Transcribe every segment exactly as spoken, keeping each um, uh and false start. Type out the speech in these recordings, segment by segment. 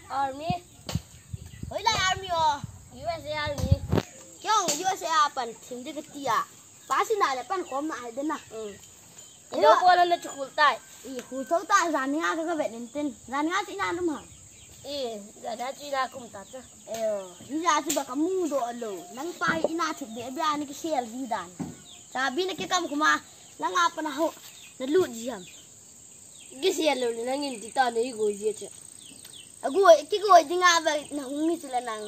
Army. Hoilai army o? U S A army. Kei jong U S A a pan thim ding kati a. Pass na le pan khom na hai den na. Hmm. Ilo bol na chu khul tai. I khul thou ta, jan nga ka ka vet nin tin. Jan nga chu ina um ham? I, jan nga chu ina um ta cha. Eh, hijeh a chu ba ka mu doh lou. Nang pa hi ina thup be be a ni kisel ji dan. Chabi na kikam khum a. Nang a pan a ho. Na lut ji ham? Kisel lou le nangin ti ta nei goi ji chu. A goi, kigoi ding a ba na hung ni chu le nang.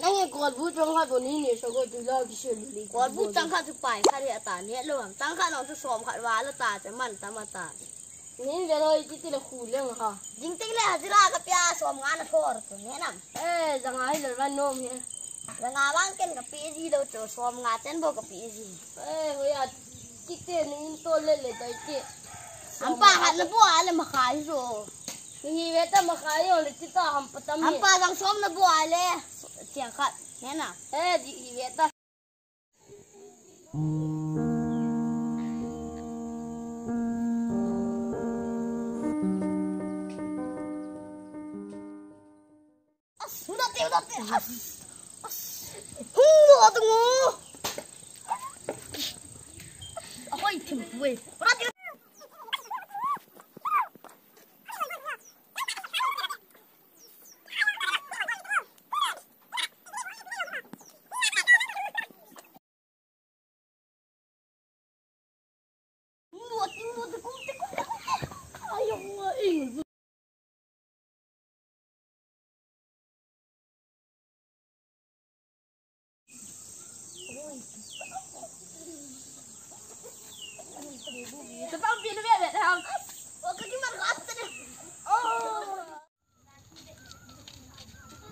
Nang e kolbu chang khat bou nei neh sah go tu la kisel lou le. Kolbu chang khat chu pai khat hi ata neh lou ham. Chang khat nang chu som khat val ata che man tam ata. Nei ve lou iti ti le khu leng ha. Jing teng le hajira ka pia som nga na thor tu neh nam. Eh, janga hi le van nom hi. Janga vang ken ka pe ji lou chu som nga chen bou ka pe ji. Eh, hoiya. Kite ni in to le le dai ke. Ampa khat na bol a le makhai jo. Ni hi ve ta makhai jo le ti ta ham pa tam ni. Ampa jang som na bol a le. Chia khat. Neh na. Eh, di hi ve ta. As, hung doh te, hung doh te. As, as. Hung doh te ngo. Ahoi, thim, wei. Hung doh te.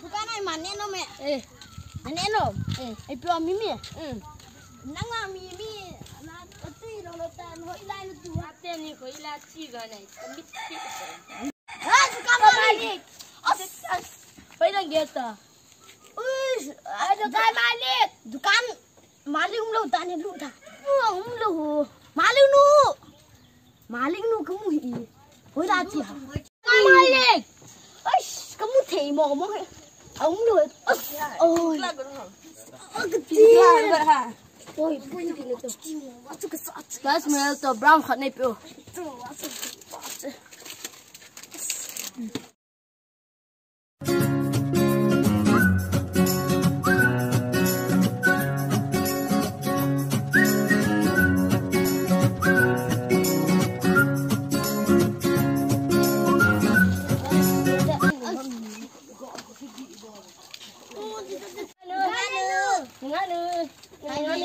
Dukan ai man neh nom e. Eh. An neh nom? Eh. Ai pio mi mi. Hmm. Nang a mi mi. Na, atui lo lo ta, hoilai lo tu. Ate ni hoilai chi ga nai. Ka mit ti. Ah, dukan malik. As, as. Hoilai geta. Ui, ai dukan malik. Dukan malik um lou ta ni lu ta. Ui, um lou. Malik nu. Malik nu ka mu hi. Hoilai chi ha. Malik! Aish, ka mu thei mo mo he. A um lou. Aish, oi. Oi, ka ti. Oi, pui ni to. Last mile to brown khat nei pe o. Nganu. Nganu. Nganu.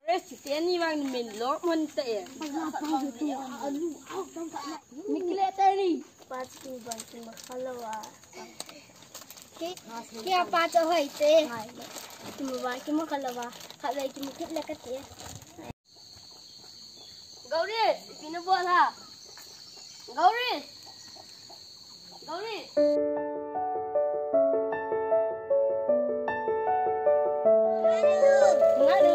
Rest teni vang min lo mon te. Nikle teni. Pati bang ki makalawa. Ki, ki apa to hai te. Ki mo ba ki makalawa. Khatvei ki mo kit le kati. Gauri, ipi nabol ham? Gauri! Gauri! Nganu! Nganu!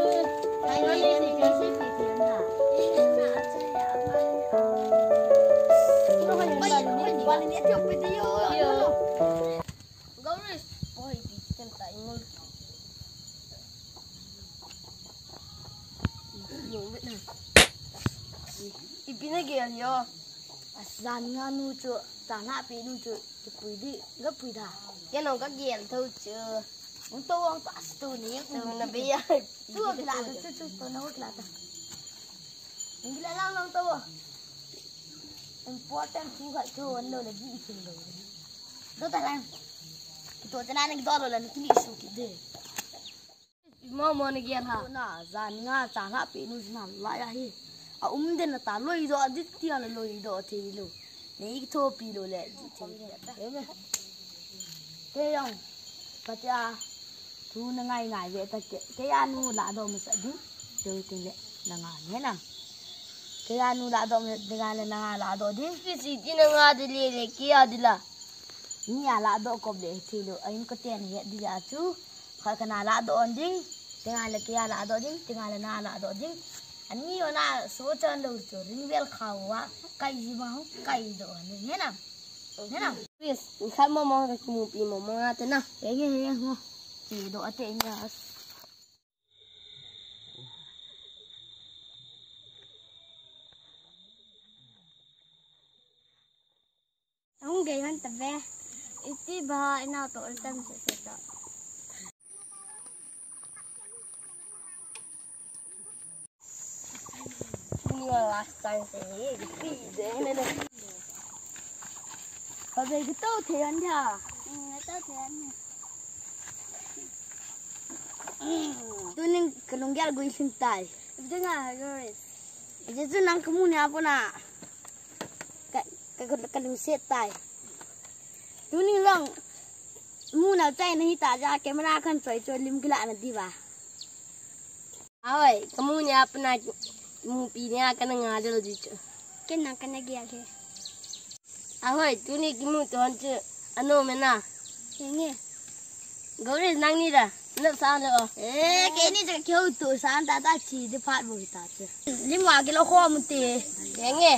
Gauri! Oi, ipi nabol ham? Ipi nagel ham? Ajan nga nu chu, chan hahpeh nu chu, kipui ding, gapui da. Kei jong kagel thou chu. Hung tou, hung tou, astu ni, tou na be ya. Tu kila ta, tu, tu, tu na kila ta. Hung kila lang lang tou. Important thu khat chu, an lo le di isin lo. Tou ta lang. Tou ta na ni do lo la ni kili su ki de. Mo mo nagel ham? Na, jan nga chan hahpeh nu jin ham lai ahi. A um den a ta loi doh, a dit ti a la loi doh thei lou. Nei thopi lou le, dit thei lou. Kei jong, Pathen a thu na ngai ngai ve ta kei, kei a nu ladoh masa ding, teu tin le, na nga nge nam. Kei a nu ladoh masa ding a le na nga ladoh ding. Kisi ti na nga di le le, kei a di la. Ni a ladoh kop le thei lou, a in ko ten he di a chu. Kha kana ladoh ding. Tinga le kei a ladoh ding, tinga le na ladoh ding. Ani ona so chan lo chu, ring vel kha uva, kai ji ma hu, kai doh ni, he na? He na? Please, ni khat mo mo ka kimupi mo mo ate na. He, he, he, mo. Ti doh ate ni as. Hung gei hon ta ve. Iti ba ina to ultan se se to. Ni last time se ni pi de ne ne. Ba be to the an dia. Ni to the an. Tunin ka lunggel gui sin tai. Dinga, Doris. Ije chu nang kamu nia puna. Ka, ka, ka, ka lungset tai. Tunin long. Mu na chai na hita ja camera kan choi choi lim kila na diva. Ahoi, kamu nia puna mu pi nia kana nga del di chu. Ken na kana gel he. Ahoi, tuni kimu ton chu ano mena. Enge. Gori nang ni da, na sa le o. Eh, kei ni cha keu tu san ta ta chi di phat bo ta che. Lim wa kilo kho mu te. Enge.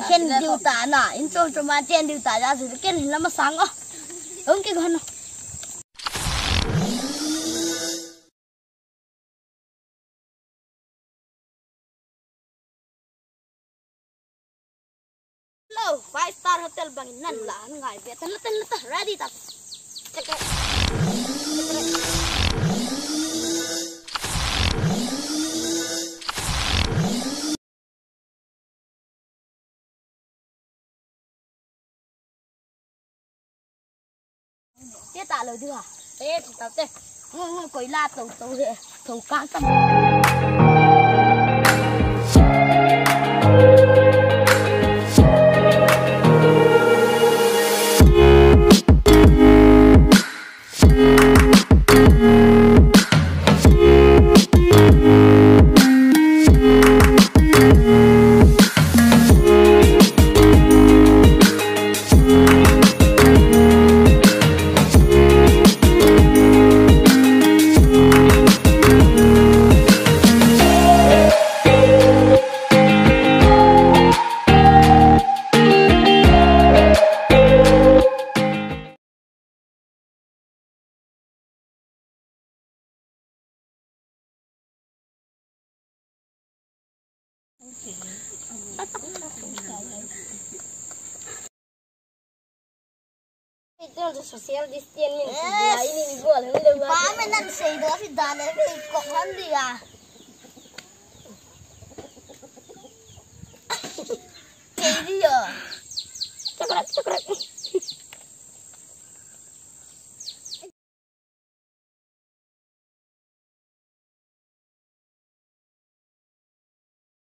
Ken diu ta na, in chom chom ma chen diu ta ja su ken la ma sang o. Ong ki gon. Hello, five star hotel bang nan la ngai be tan tan tan ready ta. Te ta lo di ha. Te ta te. Ngo ngo koi la to to he. To ka ka. Ito ang social distance ni. Yes. Ini ni gol ni. Pa, men nan sei do si dale, kok han dia.